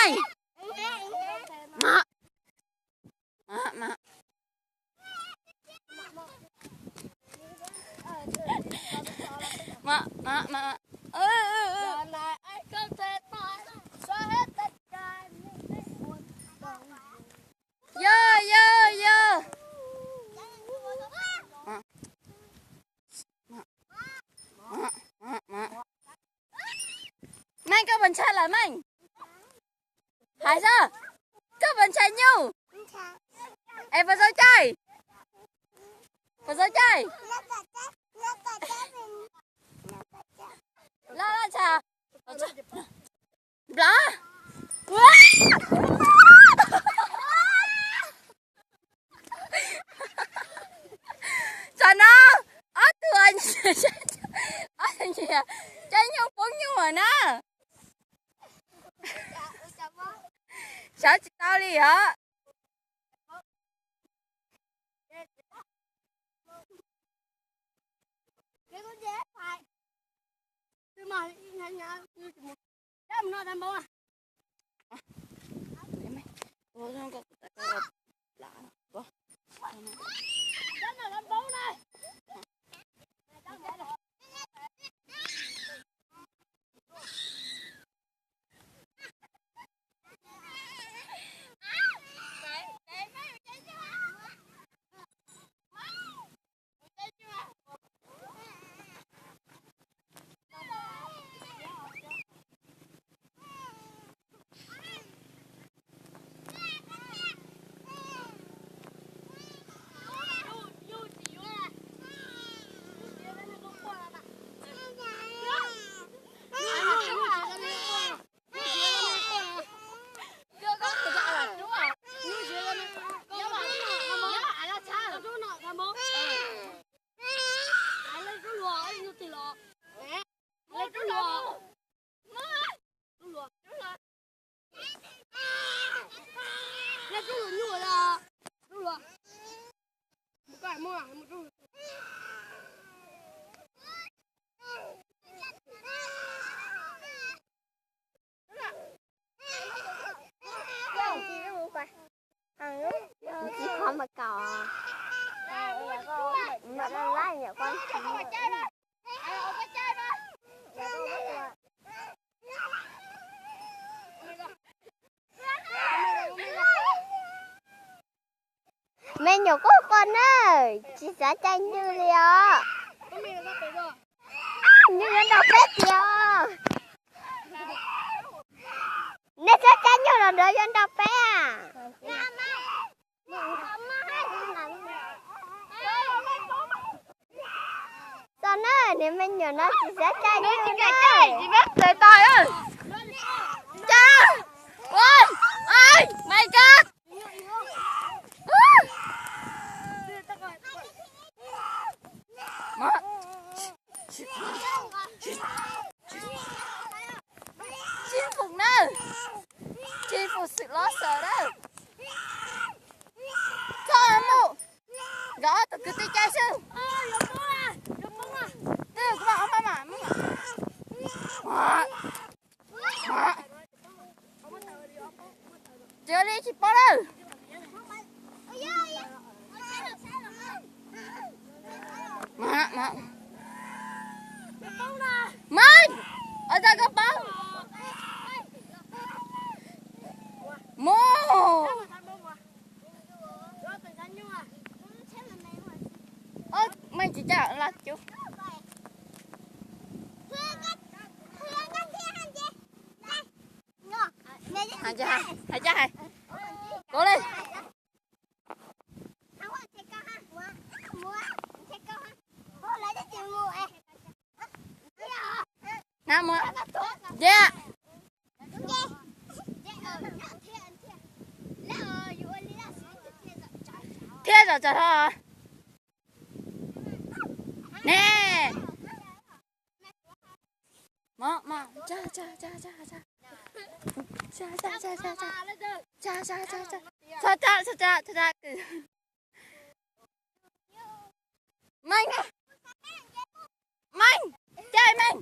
Meej. Mom. Mom, mom. Mom, mom, mom. Yog, yog, yog. Meej, koj puas ntshai lawm Meej? Hais xwb, koj puas ntshai nyuj? Es puas txaus caij? Puas txaus caij? Laj laj tshaj. Nplam. Tsam no ob tug, ob tug caij nyuj poob nyuj na. Sawv tsis tau li os. Tsis qhov mas kaum, mas laj nyam ko. Me nyuam quaj quaj na, tsis xav caij nyuj li os. Nyuj yuav nrog peb tiag os. Nej xav caij nyuj los nrog yuav nrog peb a. Txog na, niag me nyuam no tsis xav caij nyuj na. Caij, ua, ai, my God. Chim Fum na, Chim Fum xwm los xaws na. Txhob mus, nkawd ob tug kwv tij caij xwb. Twb kuv mam ob pab mam. Tsis ua li tsis paub lawm. Mas, ua tau koj paub. Mus. Meej tsis caij laj cub. Hais, hais, hais, hais. Kov li. Na mus. Yes. Thiab zom txog ho. Ne. Mom, mom, tsa, tsa, tsa, tsa, tsa. Tsa, tsa, tsa, tsa, tsa. Tsa, tsa, tsa, tsa, tsa, tsa. Meej, Meej, caij Meej,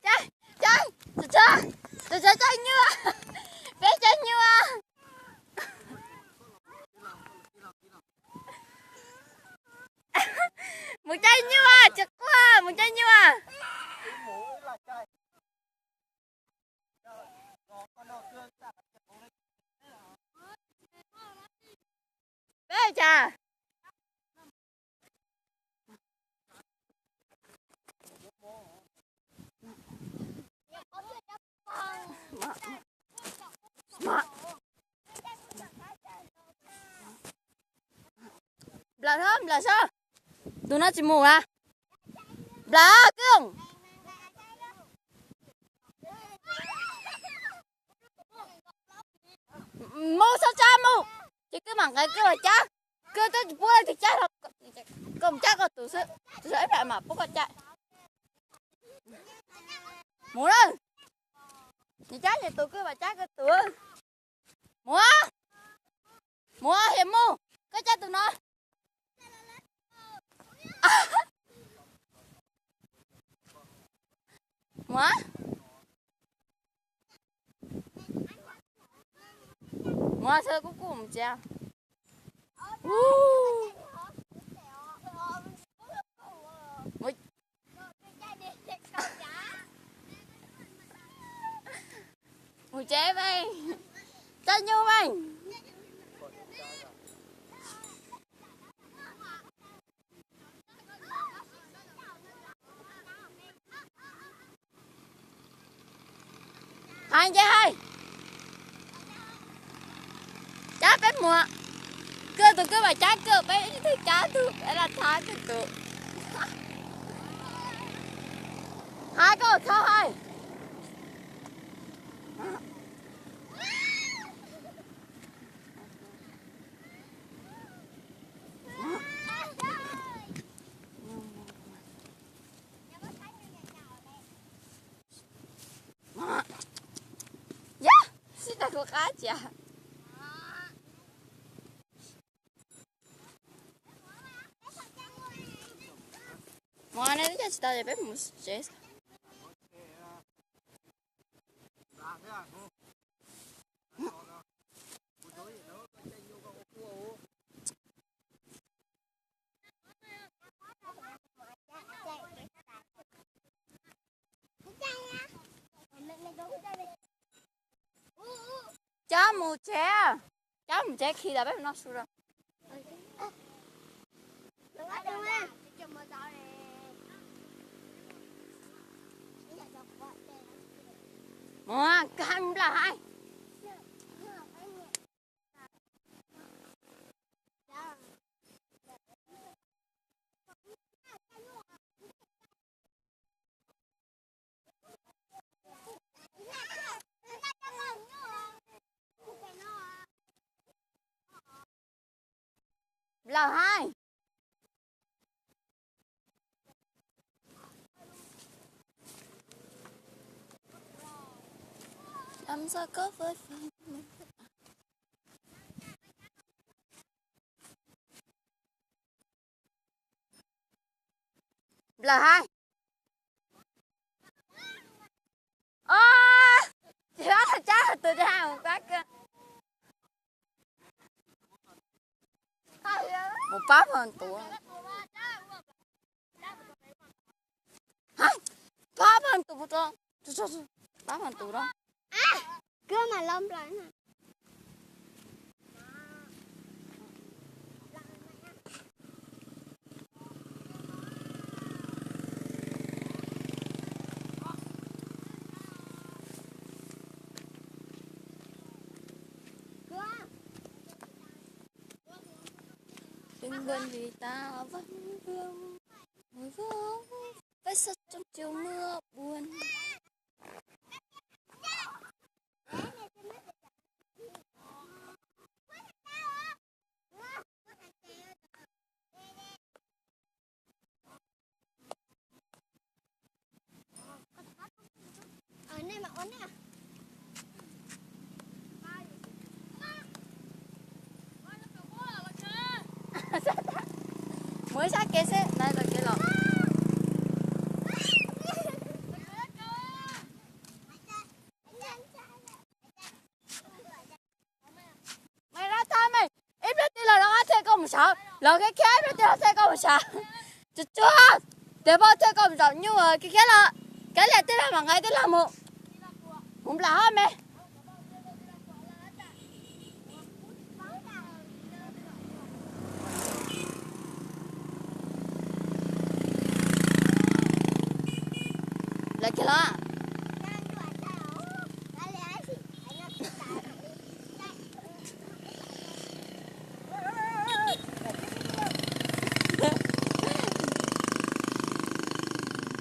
caij, caij, tsa, tsa, tsa, tsa, caij nyuj, peb caij nyuj. cas? Nplaws, nplaws saib. Tus no tsis mus a. Nplaws, kwj. Mus sab tsab mus. Ces kwj mam nqa kwj los cab. Kwj twb tsis pub leej twg cab, koj mus cab koj tus xwb, tus ib plam mam pub koj cab. Mus lawm. Nws cab nws tus, kwj mam cab kwj tus. Mus, mus, hiam mus, koj cab tus no. Mus, mus, kuv kuj mus tsev. Mus tsev mas, cab nyuj mas. Hais ces hais. Cab peb mus. Kwj tus kwj mam cab kwj, peb ib tug cab tus, peb laj thab kwj tus. Hais koj txhob hais. Yog, sib tag kuv qab cia. Mov ne twb cog tsis tau ces peb mus tsev. Cab mus tsev, cab mus tsev khi los peb mus noj su rau. Mus, koj hais nplaws hais. Nplaws hais. Nplaws hais. Tsis pab cab tus, cab mus pab kwj. Mus pab pog tus. Pab pog tus, pab pog tus rau. Kwj mam los nplaws na. Đừng buồn vì ta vẫn vương, vui vui với giấc trong chiều mưa buồn. Mus ib sab kev xwb, nais tom kev los. Mej rov tag mej, ib pliag twg los lawv thiaj koj mus saud, los khiav khiav ib pliag twg los thiaj koj mus saud. Tsuag tsuag, tes poj thiaj koj mus zaum nyuj khiav khiav los, kav liam tij laug mam nqa tij laug mus. Mus nplaws hab me. Kiag los.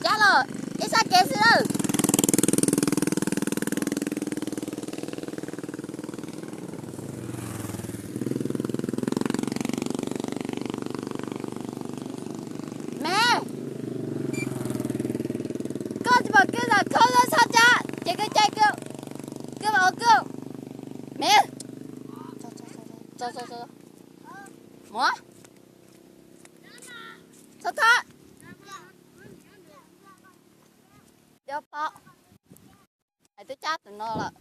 Cab los, ib sab kev xwb lawm. Me, koj tsis pom kwj zaum khaub zab txhob cab ces kwj caij kwj, kwj los kwj. Me, mus, txhob thab. Cov pom, es twb cab tus no lawm.